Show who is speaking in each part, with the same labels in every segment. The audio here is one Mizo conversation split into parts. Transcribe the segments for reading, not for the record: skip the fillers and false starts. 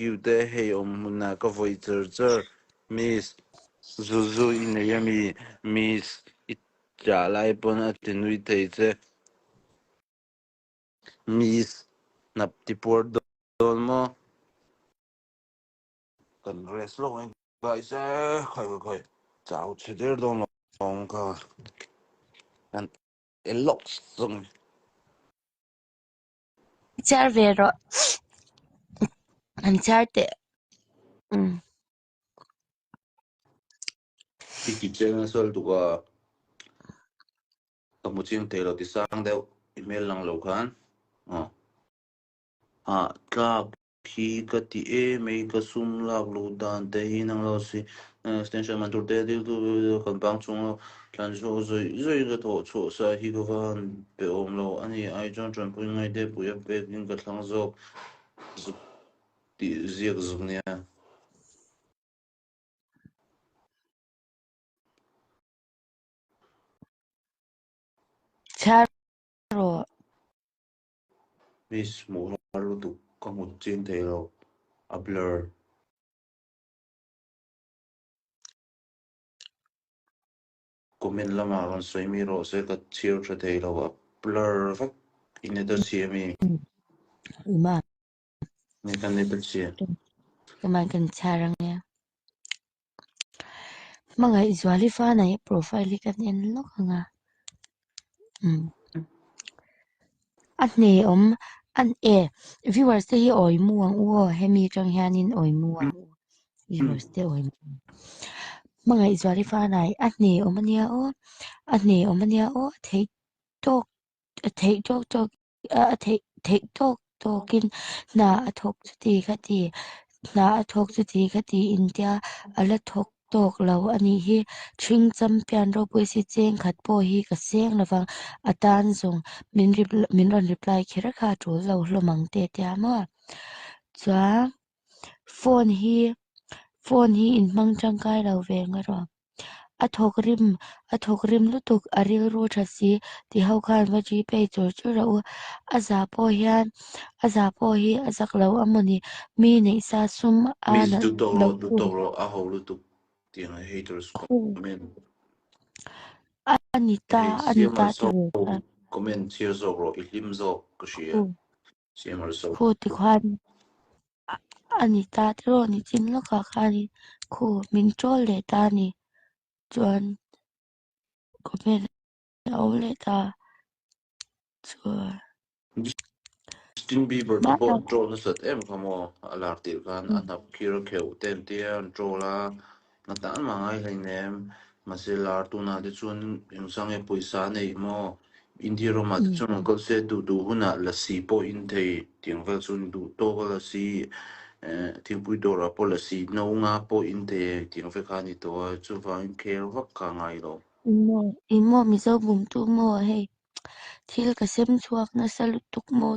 Speaker 1: Cute e, hei awm hmunah ka vawi char char. Miss, Zuzu i nei ami? Miss, i chah lai pawn a ti nui thei che. Miss, hnap ti puar dawn maw? Kan rest lawk ang guys e, khawi khawi khawi, chau chhe der dawn lo ang kha, kan el lawk zawk ang.
Speaker 2: Chhiar ve rawh, han chhiar teh. Umm.
Speaker 1: I ti chiang nasa lutuk a, ka hmu chiang thei lo ti sang deuh i hmel lang lo khan aw. Hah tlak hi ka ti em mai ka sum lak luh dan te hi nang lo si extension man tur te dil tu kan bang chung lo tlan chhuak zawih zawih ka thawh chhuah sa hi ka va han pe awm lo a ni ai chuan tanpui ngai te pui a pek in ka thlang zawk zuk tih ziak zuk nia.
Speaker 2: Chhiar rawh.
Speaker 1: Miss hmuh har lutuk ka hmu chiang thei lo a blur. Comment lamah rawn sawi mi rawh se ka chhiar tha thei lo a blur vek i net a chhia mi.
Speaker 2: Uma.
Speaker 1: Nge ka net a chhia.
Speaker 2: Keimah kan chhiar ang e. Hmangaih Zuali fana hi profile hi kan en lawk ang a. Umm. A hne awm an e viewers te hi awi mu ang u aw hemi atang hianin awi mu ang u viewers te awi mu Hmangaih Zuali fana hi a hne awm ania aw a hne awm ania aw theih tawk theih tawk tawk a theih theih tawk tawkin hna a thawk chuti kha ti hna a thawk chuti kha ti intia a la thawk tawk lo a nih hi. Ṭhing champion ropui si cheng khat pawh hi ka seng lo vang a tan zawng min min rawn reply kher kha a ṭul lo hlawm ang te tia maw. Chuan phone hi phone hi inhmang ṭangkai lo ve ang erawh. A thawk rim a thawk rim lutuk a rilru tha si ti ho khan va gpay chur chur rawh u a za pawh hian a za pawh hi a zak lo a mawni mi neih sa sum a
Speaker 1: Miss
Speaker 2: nalh
Speaker 1: duh tawk
Speaker 2: lo
Speaker 1: rawh duh
Speaker 2: chu
Speaker 1: tawk rawh a ho lutuk tiang a haters comment
Speaker 2: a ni ta
Speaker 1: hei
Speaker 2: a ni ta
Speaker 1: siamar
Speaker 2: ti
Speaker 1: zawk
Speaker 2: ve ta
Speaker 1: comment chhiar zawk rawh i hlim zawk ka hria siamar zawk
Speaker 2: khu ti khan A ni ta tiraw ni chin lawkah khanin khu min ṭawl leh ta a ni. Chuan comment a awm leh ta chuan.
Speaker 1: Justin Bieber te pawh an troll nasat em kha maw? A lar tirh khan a hnap khir a kheuh te an tia an troll a, ngatan mah ngai hleinem. Mahse lar tunah te chuan engzah nge pawisa a neih maw? India ramah te chuan an kal se duh duh hunah lasi pawh in thei tiang vel chuan duh tawk a lasi eh thingpui dawrah pawh lasi no nga pawh in thei e tiang vek kha a ni tawh a chuvangin khel vak kha a ngai lo.
Speaker 2: Emaw emaw Mizo bumtu maw hei thil ka sem chhuak nasa lutuk maw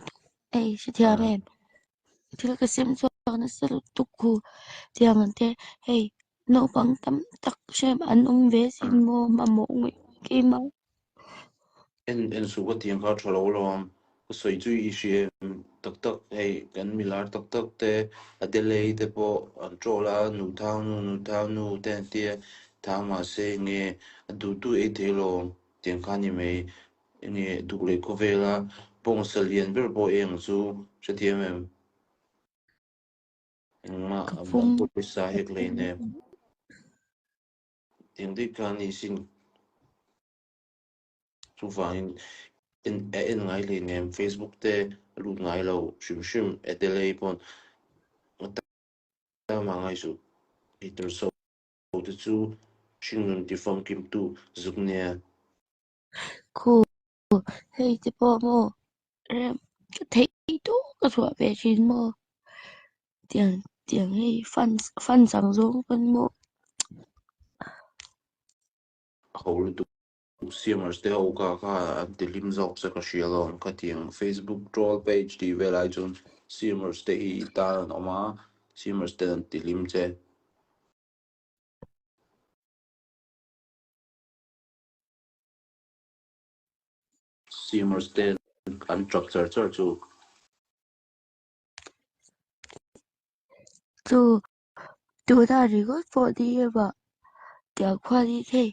Speaker 2: hei hrethiam em thil ka sem chhuak nasa lutuk khu tiang ang te hei naupang tam tak hrem an awm ve sin maw mamawh ngawih keimah.
Speaker 1: En en suh ka tiang kha a tha lo alawm. Ka sawi chu i hria em tak tak hei kan milar tak tak te Adelaide te pawh an troll a nu thau nu nu thau nu te an tia thau mahse enge a duh duh ei thei alawm tiang kha a ni mai enge duk leh khawvela pawngsa lian ber pawh eng chu hrethiam em engmah
Speaker 2: Ka
Speaker 1: an
Speaker 2: pum
Speaker 1: pawisa hek hleinem. Tiang daih kha a ni sin. Chuvangin en a en ngai hleinem Facebook te a lut ngai lo hrim hrim Adelaide pawn a tam a ngai suh. Hater so te chu hringnun tifamkim tu zuk nia.
Speaker 2: Khu hei te pawh maw rem ka theih tawk ka chhuah ve thin maw tiang tiang hei fans fans ang zawng pawn maw.
Speaker 1: A ho lutuk siamers te ho kha kha an ti hlim zawk che ka hria alawm ka ti ang Facebook troll page tih vel ai chuan siamers te hi i tan an awm a siamers ten an ti hlim che. Siamers te an tap char char chu.
Speaker 2: Chu tuna ringawt pawh ni ema tiang khuan hi hei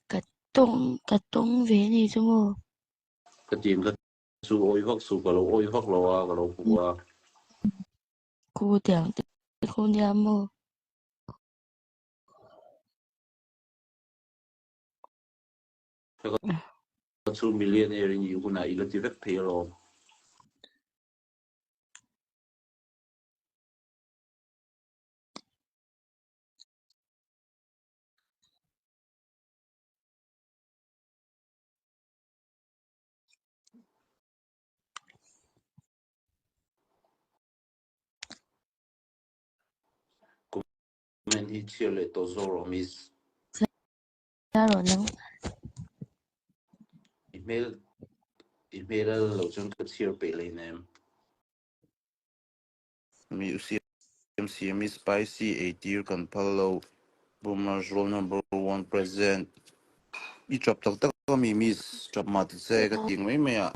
Speaker 2: ka tawng ka tawng ve a ni chu maw.
Speaker 1: Ka tim kha chu awi vak suh ka lo awi vak lo a ka lo hmu a.
Speaker 2: Khu tiang te khu nia maw.
Speaker 1: Ka chu millionaire in i hunah i la ti vek thei alawm. Comment hi chhiar leh tawh zawk rawh miss.
Speaker 2: Chhiar rawh nang.
Speaker 1: I hmel i hmel a lo chuan ka chhiar peih hleinem. Mi u siam siam i spicy ei tir kan phal lo. Boomers roll number one present. I chap tak tak a mi miss chap mah ti che ka ti mai mai a.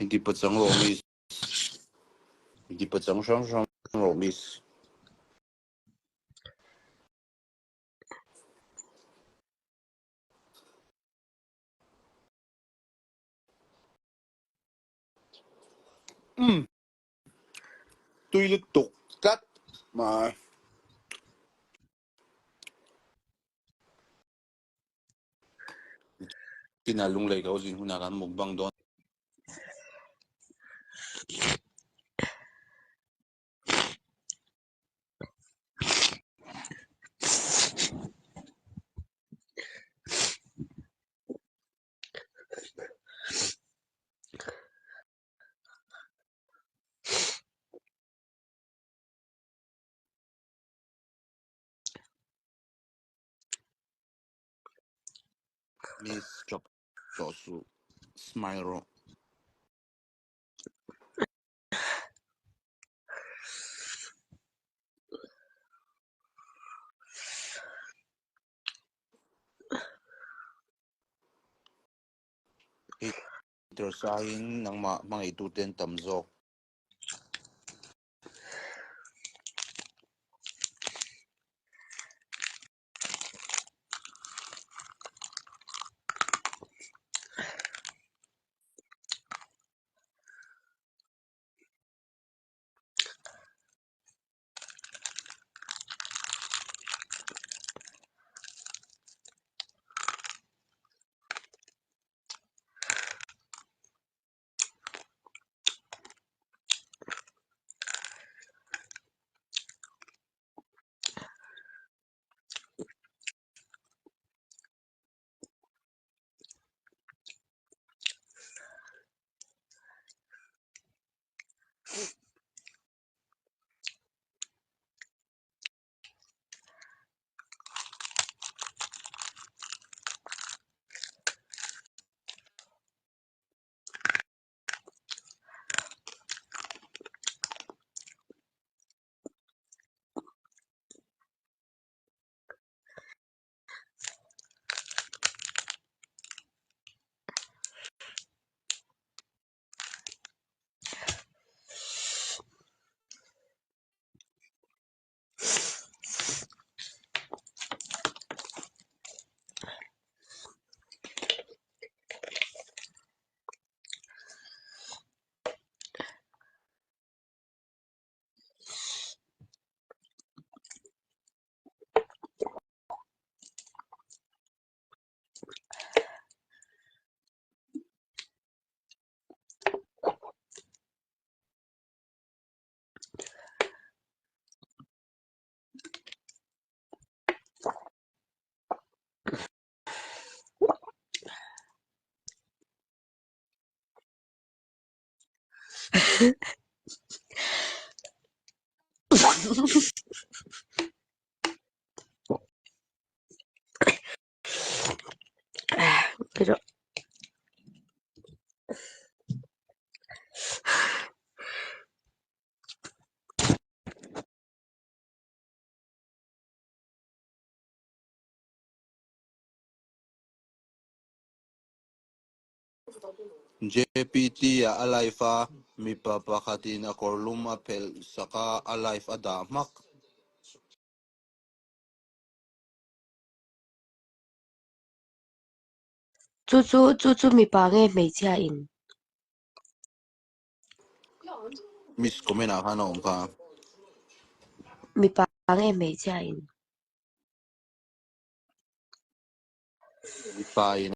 Speaker 1: Inti pachang rawh miss. Inti pachang hrang hrang rawh miss. Umm tui lutuk tlat mai. Tina lunglei ka zin hunah kan mukbang dawn. Miss chop tawh suh smile rawh. Haters aiin nangmah hmangaihtu te an tam zawk.
Speaker 2: Pero
Speaker 1: JPT-ah a live a, mipa pakhatin a kawrlum a phelh sak a, a live a dah hmak.
Speaker 2: Chu chu chu chu mipa nge hmeichhia in?
Speaker 1: Miss comment ah khan a awm kha.
Speaker 2: Mipa nge hmeichhia in?
Speaker 1: Mipa in.